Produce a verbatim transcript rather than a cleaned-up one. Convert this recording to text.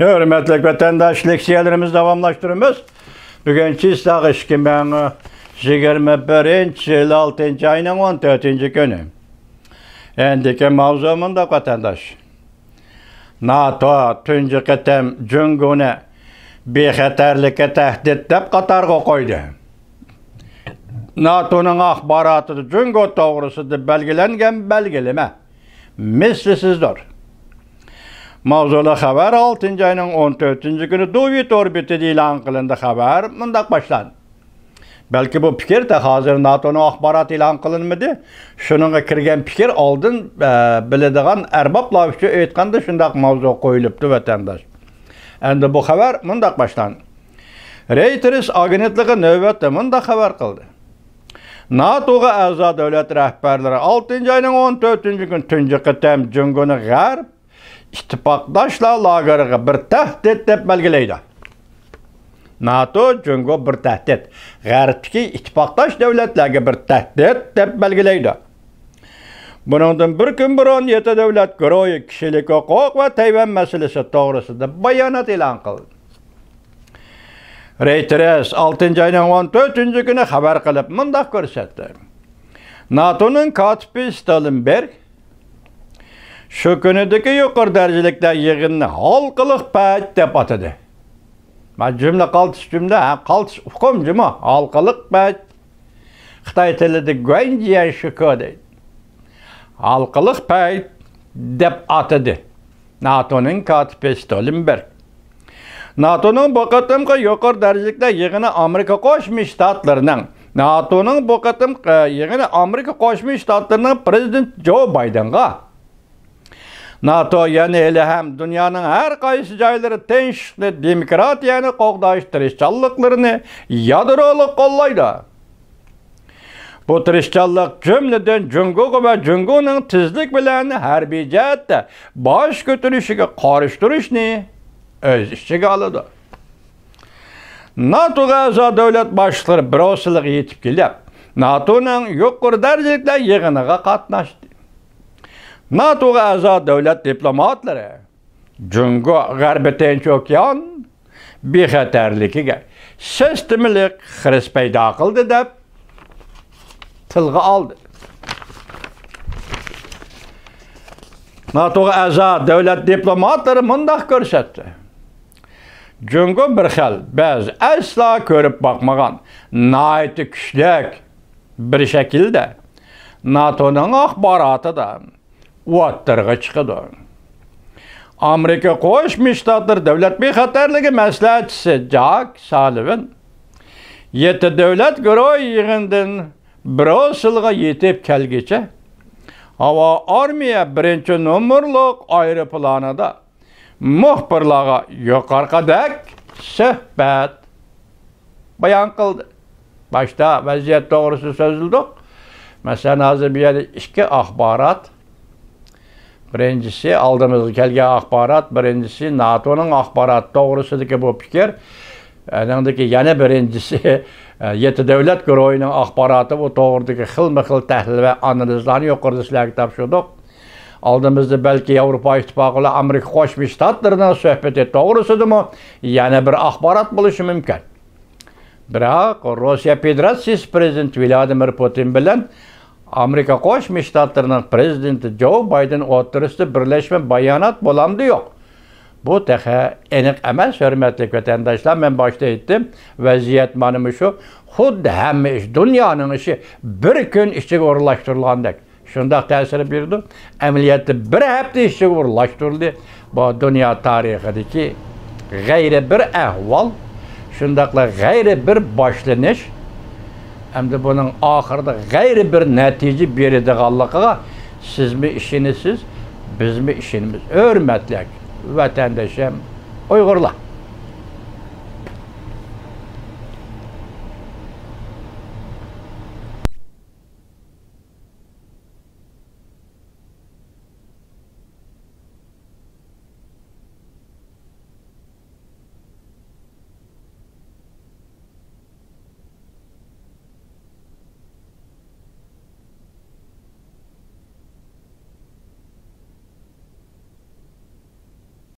ھۆرمەتلىك ۋەتەنداش، لېكسىيەلىرىمىزنى داۋاملاشتۇرىمىز. بۈگۈن چىسلاغ ئىككى مىڭ يىگىرمە بىرىنچى يىل ئالتىنچى ئاينىڭ ئون تۆتىنچى كۈنى. ئەندىكى ماۋزۇ مۇنداق، ۋەتەنداش. ناتو تۇنجى قېتىم جۇڭگونى بىخەتەرلىككە تەھدىت دەپ قاتارغا قويدى. ناتونىڭ ئاخباراتىدا جۇڭگو توغرىسىدا بەلگىلەنگەن بەلگىلىمە مىسلىسىزدۇر. ماۋزۇلۇق خەۋەر ئالتىنچى ئاينىڭ ئون تۆتىنچى كۈنى دۇۋى تور بېتىدە ئېلان قىلىندى. خەۋەر مۇنداق باشلاندى. بەلكى بۇ پىكىر تېخى ھازىر ناتونىڭ ئاخباراتى ئېلان قىلىنمىدى. شۇنىڭغا كىرگەن پىكىر ئالدىن، ئە، بىلىدىغان ئەربابلار ئۈچۈن ئېيتقاندا شۇنداق ماۋزۇ قويۇلۇپتۇ، ۋەتەنداش. ئەمدى بۇ خەۋەر مۇنداق باشلاندى. رېيتېرس ئاگېنتلىقى نۆۋەتتە مۇنداق خەۋەر قىلدى. ناتوغا ئەزا دۆلەت رەھبەرلىرى ئالتىنچى ئاينىڭ ئون تۆتىنچى كۈنى تۇنجى قېتىم جۇڭگونى غەرب ئىتتىپاقداشلار لاگېرىغا بىر تەھدىت دەپ بەلگىلەيدۇ. ناتو جۇڭگو بىر تەھدىت، غەربتىكى ئىتتىپاقداش دۆلەتلەرگە بىر تەھدىت دەپ بەلگىلەيدۇ. بۇنىڭدىن بىر كۈن بۇرۇن يەتتە دۆلەت گۇرۇھى كىشىلىك ھوقۇق ۋە تەيۋەن مەسىلىسى توغرىسىدا بايانات ئېلان قىلدى. رېيتېرس ئالتىنچى ئاينىڭ ئون تۆتىنچى كۈنى خەۋەر قىلىپ مۇنداق كۆرسەتتى. ناتونىڭ كاتىپى ستولېنبېرگ شۇ كۈنىدىكى يۇقىرى دەرىجىلىكلەر يىغىنىنى ھالقىلىق پەيت دەپ ئاتىدى. ما جۈملە قالتىس جۈملە، ھە، قالتىس ئۇقۇم جۇمۇ، ھالقىلىق پەيت. خىتاي تىلىدا گۇەنجيەن شىكو دەيدۇ. ھالقىلىق پەيت دەپ ئاتىدى ناتونىڭ كاتىپى ستولېنبېرگ. ناتونىڭ بۇ قېتىمقى يۇقىرى دەرىجىلىكلەر يىغىنى ئامېرىكا قوشما شتاتلىرىنىڭ، ناتونىڭ بۇ قېتىمقى يىغىنى ئامېرىكا قوشما شتاتلىرىنىڭ پرېزىدېنتى جو بايدېنغا ناتو يەنە ھېلىھەم دۇنيانىڭ ھەر قايسى جايلىرى تىنچلىقنى، دېموكراتىيەنى قوغداش تىرىشچانلىقلىرىنى يادرولۇق قوللايدۇ. بۇ تىرىشچانلىق جۈملىدىن جۇڭگوغا ۋە جۇڭگونىڭ تېزلىك بىلەن ھەربىي جەھەتتە باش كۆتۈرۈشىگە قارشى تۇرۇشنى ئۆز ئىچىگە ئالىدۇ. ناتوغا ئەزا دۆلەت باشلىقلىرى بروسسېلغا يېتىپ كېلىپ، ناتونىڭ يۇقىرى دەرىجىلىكلەر يىغىنىغا قاتناشتى. ناتوغا ئەزا دۆلەت دىپلوماتلىرى جۇڭگو غەربىي تىنچ ئوكيان بىخەتەرلىكىگە سىستېمىلىق خىرىس پەيدا قىلدى، دەپ تىلغا ئالدى. ناتوغا ئەزا دۆلەت دىپلوماتلىرى مۇنداق كۆرسەتتى. جۇڭگو بىر خىل، بىز ئەسلا كۆرۈپ باقمىغان، ناھايىتى كۈچلۈك بىر شەكىلدە ناتونىڭ ئاخباراتىدا ئوتتۇرىغا چىقىدۇ. ئامېرىكا قوشما شتاتلىرى دۆلەت بىخەتەرلىكى مەسلىھەتچىسى جاك سالىۋان يەتتە دۆلەت گۇرۇھى يىغىنىدىن بروسسېلغا يېتىپ كەلگۈچە ھاۋا ئارمىيە بىرىنچى نومۇرلۇق ئايروپىلانىدا مۇخبىرلارغا يۇقىرىقىدەك سۆھبەت بايان قىلدى. باشتا ۋەزىيەت توغرىسىدا سۆزلىدۇق. مەسىلەن، ھازىر بۇ يەردە ئىككى ئاخبارات. بىرىنچىسى، ئالدىمىزغا كەلگەن ئاخبارات، بىرىنچىسى ناتونىڭ ئاخباراتى توغرىسىدىكى بۇ پىكىر. ئەنىڭدىكى يەنە بىرىنچىسى، يەتتە دۆلەت گۇرۇھىنىڭ ئاخباراتى بۇ توغرىدىكى خىلمۇ خىل تەھلىل ۋە ئانالىزلارنى يۇقىرىدا سىلەرگە تاپشۇردۇق. ئالدىمىزدا بەلكى ياۋروپا ئىتتىپاقى بىلەن ئامېرىكا قوشما شتاتلىرىنىڭ سۆھبىتى توغرىسىدىمۇ يەنە بىر ئاخبارات بولۇشى مۇمكىن. بىراق، روسىيە فېدېراتسىيىسى پرېزىدېنتى ۋلادىمىر پۇتىن بىلەن ئامېرىكا قوشما شتاتلىرىنىڭ پرېزىدېنتى جو بايدېن ئوتتۇرىسىدا بىرلەشمە بايانات بولامدۇ يوق؟ بۇ تېخى ئېنىق ئەمەس، ھۆرمەتلىك ۋەتەنداشلار. مەن باشتا ئېيتتىم، ۋەزىيەت مانا مۇشۇ. خۇددى ھەممە ئىش، دۇنيانىڭ ئىشى بىر كۈن ئىچىگە ئورۇنلاشتۇرۇلغاندەك. شۇنداق تەسىر بېرىدۇ. ئەمەلىيەتتە بىر ھەپتە ئىچىگە ئورۇنلاشتۇرۇلدى. بۇ دۇنيا تارىخىدىكى غەيرىي بىر ئەھۋال، شۇنداقلا غەيرىي بىر باشلىنىش، ئەمدى بۇنىڭ ئاخىرىدا غەيرىي بىر نەتىجە بېرىدىغانلىقىغا سىزمۇ ئىشىنىسىز، بىزمۇ ئىشىنىمىز، ھۆرمەتلىك ۋەتەندىشىم ئۇيغۇرلار.